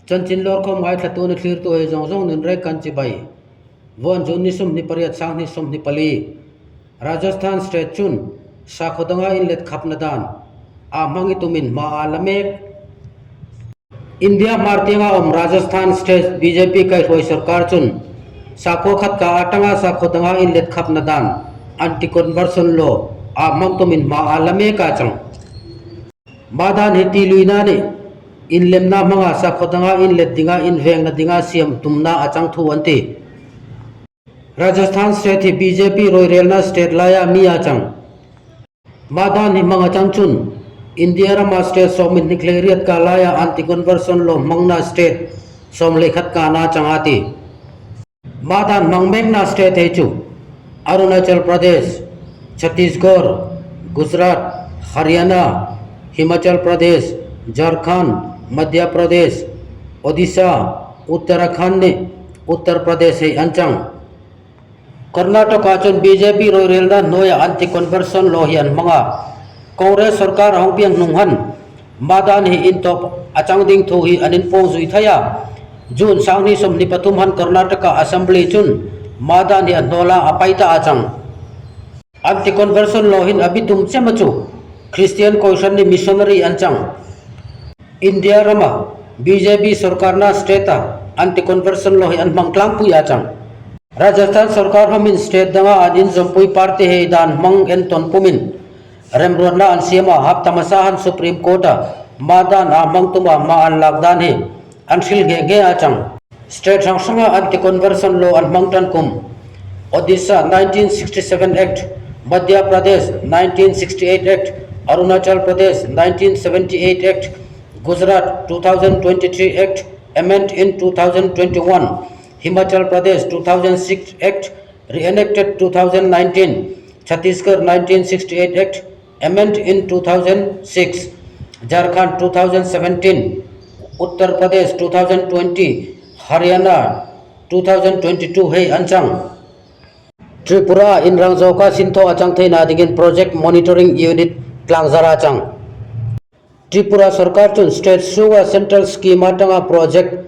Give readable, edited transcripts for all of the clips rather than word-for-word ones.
Chanchin lawrkhawm ngaithlatu ni thlirtu hei zawng zawng nun rek kan chibai. Vawn June ni 28 2024, Rajasthan State chun sakhaw danga inlet khapna dan ah hmang i tumin hma a la mek. India hmar tianga awm Rajasthan State bjp kaihhruai sorkar chun sakhua khat ka atanga sakhaw danga inlet khapna dan, Anti-Conversion Law, ah hmang tumin hma a la mek a chang. Mah dan hi ti luina nih inlemna hmanga sakhaw danga inlet dinga invengna dinga siam tumna a chang thu an ti. Rajasthan state hi bjp rawirelna state laia mi a chang. Mah dan hi hmang a chang chun India rama state sawmin hnikhlei riat ka laia anti-conversion law hmangna state 11 kana chang a ti. Mah dan hmang mekna state hei chu Arunachal Pradesh, Chhattisgarh, Gujarat, Haryana, Himachal Pradesh, Jharkhand, Madhya Pradesh, Odisha, Uttarakhand nih Uttar Pradesh hei an chang. Karnataka chuan bjp rawirelna hnuaiah anti-conversion law hi an hmang a, Congress sorkar a hawng piang hnung han. Madan hi intawp a chang ding thu hi an inpawng zui thei a. June 2023 han Karnataka Assembly chun Madan hi a hnawl a, a pai ta a chang. Anti-conversion law hin a bitum chem a chu Christian Kohhran ni missionary an chang. India rama bjp sorkarna state a anti-conversion law hi an hmang tlangpui a chang. Rajasthan sorkar hawmin state danga an inzawmpui party hei dan hmang entawn pumin Remruatna an siam a, hapta hmasa han Supreme Court a mah dan a hmang tuma hma an lak dan hi an hril nghe nghe a chang. State hrang hranga anti-conversion law an hmang tan kum, Odisha 1967 Act, Madhya Pradesh 1968 Act, Arunachal Pradesh 1978 Act, Gujarat 2023 Act, amend in 2021, Himachal Pradesh 2006 Act, re-enacted 2019, Chhattisgarh 1968 Act, amend in 2006, Jharkhand 2017, Uttar Pradesh 2020, Haryana 2022 hei an chang. Tripura inrang zawka sinthaw a chang theihna dingin Project Monitoring Unit tlangzar a chang. Tripura sorkar chun state chhunga central scheme atanga project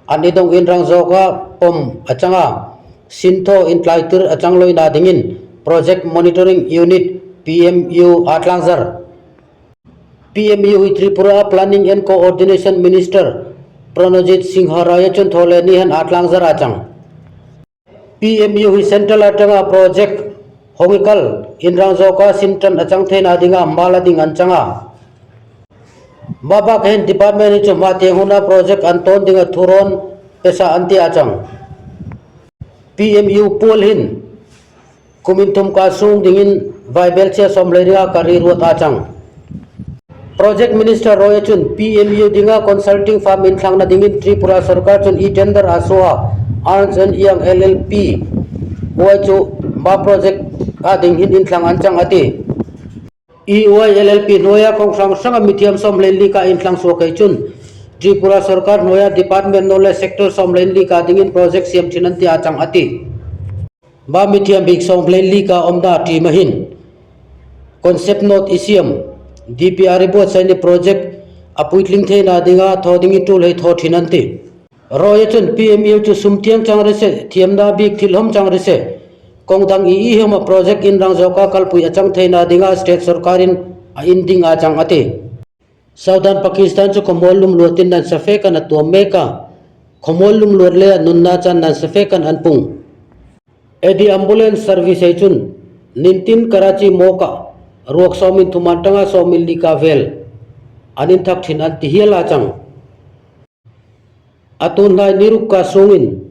an idawng inrang zawka pawm a chang a, sinthaw intlaitir a chang lawina dingin Project Monitoring Unit, PMU, a tlangzar. PMU hi Tripura Planning and Coordination Minister Pranojit Singha Roy chun thaw leh ni han a tlangzar a chang. PMU hi Central atanga project hawikal inrang zawka sin tan a chang theihna dinga hma la ding an chang a. Mah bak hian department hi chu hma tiang huna project an tawn dinga thurawn pesa an ti a chang. PMU pual hin Kum inthum ka sung dingin vaibelchhia 15 ka ri ruat a chang. Project Minister Roy chun PMU dinga consulting firm inthlangna dingin Tripura sarkar chun e-tender a suah Ernst and Young LLP uai chu ma project a ding hin inthlang an chang a ti. EY LLP hnuaia kawng hrang hranga mithiam 14 ka inthlang suah kei chun Tripura sarkar hnuaia department knowledge sector 14 ka dingin project siam thin an ti a chang a ti. Ma mithiam bik 14 ka awmna team a hin concept note i siam DPR i buatsaihni project a puitling theihna dinga thaw ding i tul hei thaw thin an ti. Roy chuan PMU chu sum thiang chang ri se, thiamna bik thil hawm chang ri se. Kawng dang i i hawma project inrang zawka kalpui a chang theihna dinga state sorkarin a inding a chang a ti. Southern Pakistan chu khawmual lum luatin nan safe kan a tuam mek a, khawmual lum luat leh a nunna chan nan safe kan an pung. Edhi Ambulance Service hei chun nintin Karachi mawka ruak 13 atanga 14 ka vel an inthak thin an ti hial a chang. A tunhnai niruk ka sungin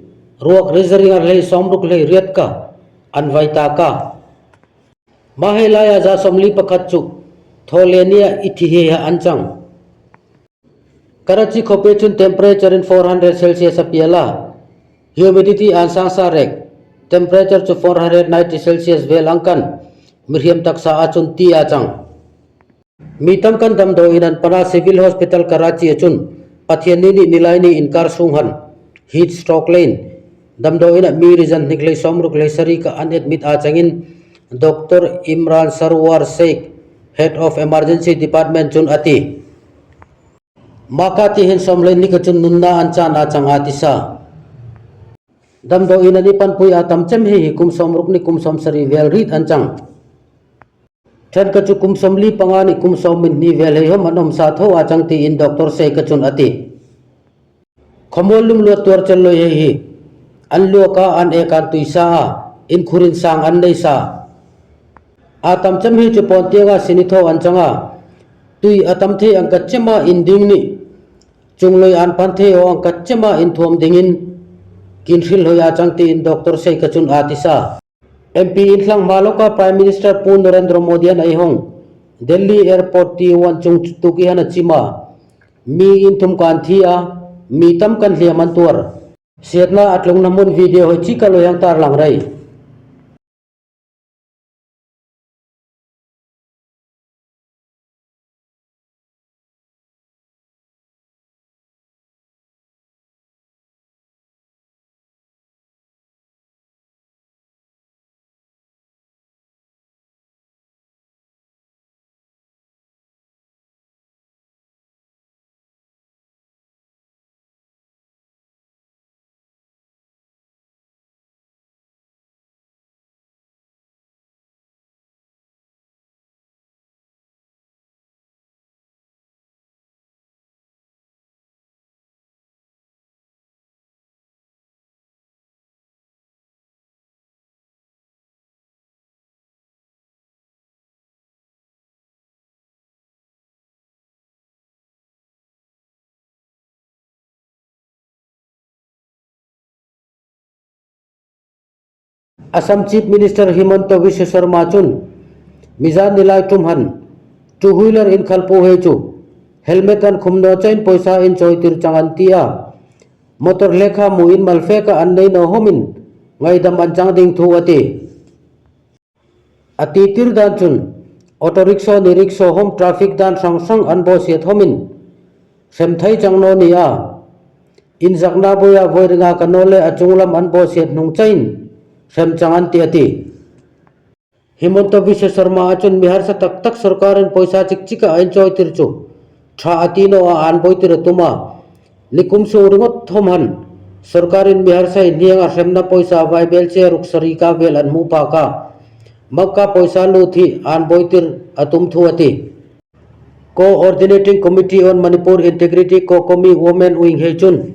ruak rizering a hlei 60 hlei riat ka an vai ta ka. Mah hei laia 41 chu Thawhlenia i thi he ha an chang. Karachi khuapi chun temperature in 400 Celsius a pial a, humidity an sang sa rek, temperature chu 490 Celsius vel ang kan, mihriam taksa ah cun ti a cang. Mi tam kan damdawiin an pan a, Civil Hospital Karachi ah cun Pathianni nih Nilaini inkar sung han, heat stroke lane, damdawiin ah mi rizan hnik hlei 67 ka an admit aa cangin Doctor Imran Sarwar Sheikh, Head of Emergency Department cun a ti. Maka ti hin sawmhlei ni ka chun nunna an chan a chang a ti sa. Damdawiin an i panpui a tam chem hei hi kum 60 ni kum 70 vel rit an chang. Then ka chu kum 45 ni kum 12 vel hei hom an awm sa tho a chang tiin Doctor Sei ka chun a ti. Khawmual lum luat tuar chel loi hei hi an luak a an ek an tui sa a in khurin sang an nei sa. A tam chem hi chu pawn tianga sini tho an chang a tui a tam thei ang ka chem a in ding ni Chunglui an pan thei aw ang ka chem a inthuam dingin kin hrilh hawi a chang tiin Doctor Sei ka chun aa ti sa. MP inthlang hma lawka Prime Minister Pu Narendra Modi an ei hawng Delhi Airport ti uan chung tuk i han a chim a, mi inthum ka an thi a, mi tam kan hliam an tuar. Siatna a tlung na hmun video hi chi ka loi ang tarlang rei. Assam Chief Minister Himanta Biswa Sarma chun Mizan nilai tum han two wheeler in khalpu hei chu helmet an khum no chain pawisa in chawi tir chang an ti a, motor hlekha mu in malfeka an nei no hawmin ngaidam an chang ding thu a ti. A ti tir dan chun auto rickshaw ni rickshaw hawm traffic dan hrang hrang an bawhsiat hawmin hrem thei chang no ni a. Inzakna buia vawi ringa ka nawl leh a chunglam an bawhchhiat hnung chain hrem chang an ti a ti. Himanta Biswa Sarma a chun mi harsa tak tak sorkarin pawisa chik chika a inchawi tir chu tha a ti no a an bawi tir a tum a. Nikum sung ringawt thawm han sorkarin mi harsa hi hnianga hremna pawisa vai bel che ruk sarih ka vel an hmuh phak a, Makka pawisa lut hi an bawi tir a tum thu a ti. Co-ordinating Committee on Manipur Integrity COCOMI Women Wing hei chun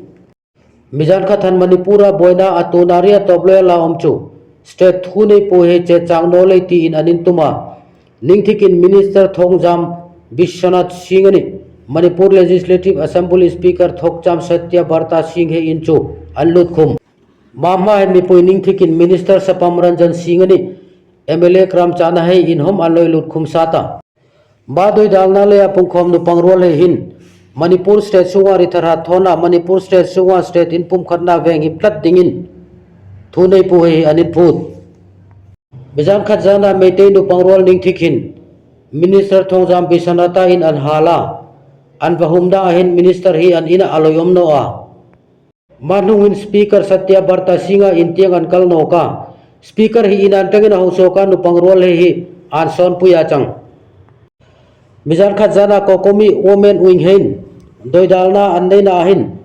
Mizan kha than Manipur-a buaina a tuna ria tawp lawia la awm chu State thu nei pawh hei che chang naw lei tiin an intum a. Ningthikin Minister Thongjam Bishwanath Singh a ni. Manipur Legislative Assembly Speaker Thokcham Satya Brata Singh hei in chu an lut khum. Mahma hian mipui ningthikin Minister Sapam Ranjan Singh a ni. Mla Kramchana hei inhawm a lawi lut khum sat a. Badoi dalna leh a pungkhawm nupang rual hei hin Manipur state chhunga ri thar hat thawn a Manipur state chhunga state in pumkhatna veng hip tlat dingin thu nei pu hei hi an inphut. Mizam khat zana Meitei nupang rual ning thik hin Minister Thongjam Bishanata in an hal a, an va humna ahin Minister hi an inah a lawiawm nawh a. Mah hnungin Speaker Satya Brata Singh-a intiang an kal nawk a, Speaker hi inan tangin a hosawk a, nupang rual hei hi an sawnpui a chang. Mizan khat zana Kokomi Women Wing hein dawidalna an neina ahin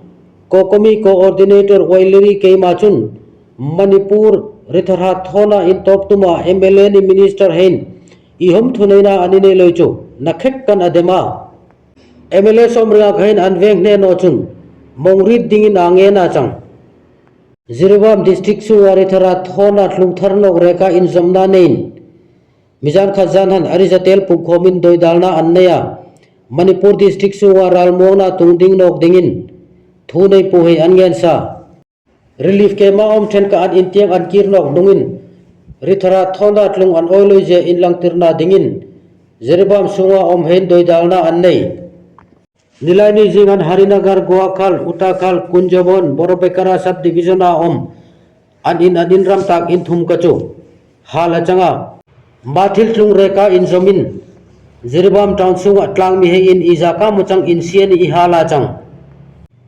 Kokomi Coordinator Wailiri Keima chun Manipur Ritharha thawna intawp tuma mla ni Minister hein i hawm thuneina an inei loi chu na khek kan a dem a. Mla sawmringa khain an veng hnen aw chun mawngrit dingin aa ngen a chang. Jiribam District chunga rithara thawna thlungthar nawk reka inzawmna neiin Mizan khat zan han Arizatel pumkhawmin dawidalna an nei a, Manipur District chunga ralmuangna tungding nawk dingin thu nei pu hei an ngen sa. Relief camp a awm then ka an intiang an kir nawk hnungin Rithara thawna tlung an awilui zia inlangtirna dingin Jiribam chhunga awm hein dawidalna an nei. Nilaini zing an Harinagar, Goakhal, Uttakhal, Kunjabon, Borobekara sub division a awm an in an inram tak inthum ka chu hal a chang a. Mathil tlung reka inzawmin Jiribam town chhungah tlangmi hei in Izaka muchang insian i hal a chang.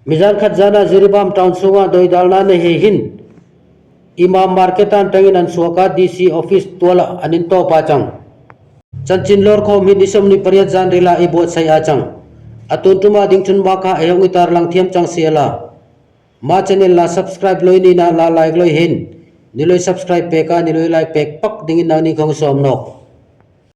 Mizan khat zana Jiribam town chhunga dawidalna nei hei hin Imam Market an tangin an chhuak a, DC office tualah an intawp a chang. Chanchin lawrkhawm hi ni 28 zan rila i buatsaih a chang. A tun tuma ding chun ma kha ehong i tarlang thiam chang sia la. Ma channel la subscribe loi ni na la like loi hin. Ni loi subscribe pek a ni loi like pek pak ding in nang ni khong sawm nok.